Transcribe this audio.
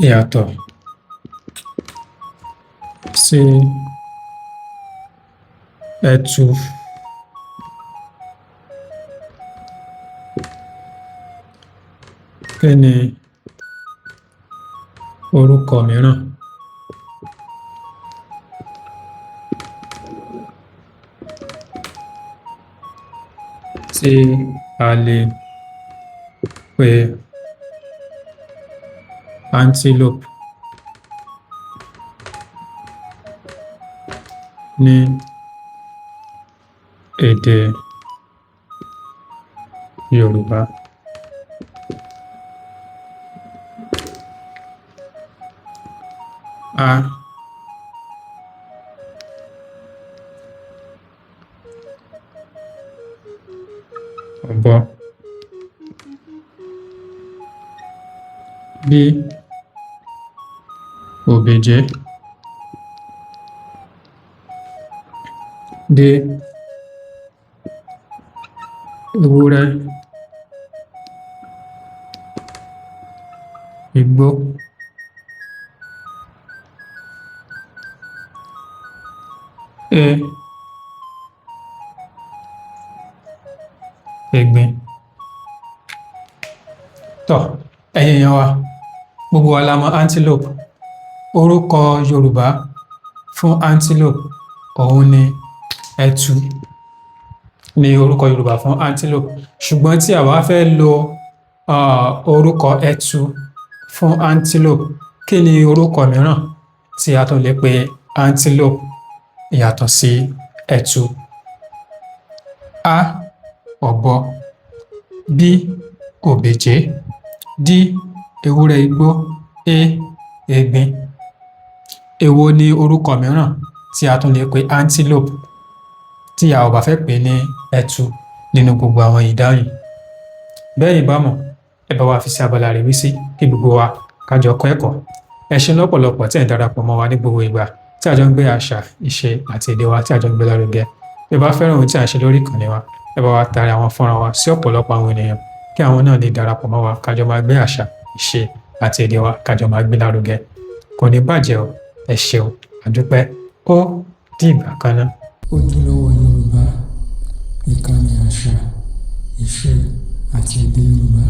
Yàtọ̀ sí ẹtu, kí ni orúkọ mìíràn tí a lè pe antelope ní èdè Yorùbá? A, ọ̀bọ. B, òbèjé. D, ewúrẹ́ igbó. E, egbin. Tọ́, ẹ̀yin èèyàn wa, gbogbo wa la mọ̀ antelope. Orúkọ Yorùbá fún antelope òun ni ẹtu, ní orúkọ Yorùbá fún antelope. Ṣùgbọ́n tí a bá fẹ́ lo orúkọ ẹtu fún antelope, kí ni orúkọ mìíràn tí a tún lè pe antelope yàtọ̀ sí ẹtu? A, ọ̀bọ. B, òbèjé. D, ewúrẹ́ igbó. E, egbin. Èwo ni orúkọ mìíràn tí a tún lè pe antelope tí a ò bá fẹ́ pè ní ẹtu nínú gbogbo àwọn ìdáhùn yìí? Bẹ́ẹ̀ bá mọ̀, ẹ bá wa fi sí abala àríwísí kí gbogbo wa ká jọ kọ́ ẹ̀kọ́. Ẹ ṣé lọ́pọ̀lọpọ̀ tí ẹ̀ ń darapọ̀ mọ́ wa ní gbogbo ìgbà tí a jọ ń gbé àṣà, ìṣe àti èdè wa tí a jọ ń gbé lárugẹ. Bí ẹ bá fẹ́ràn ohun tí à ń ṣe lórí ìkànnì wa, ẹ bá wa tari àwọn fọ́nrán wa sí ọ̀pọ̀lọpọ̀ àwọn ènìyàn kí àwọn náà lè darapọ̀ mọ́ wa ká jọ máa gbé àṣà, ìṣe àti èdè wa ká jọ máa gbé lárugẹ. Kò ní bàjẹ́ o. Ẹ ṣeun, a dúpẹ́. Ó dìgbà kan náà. Ojúlówó Yorùbá, ìkànnì àṣà, ìṣe àti èdè Yorùbá.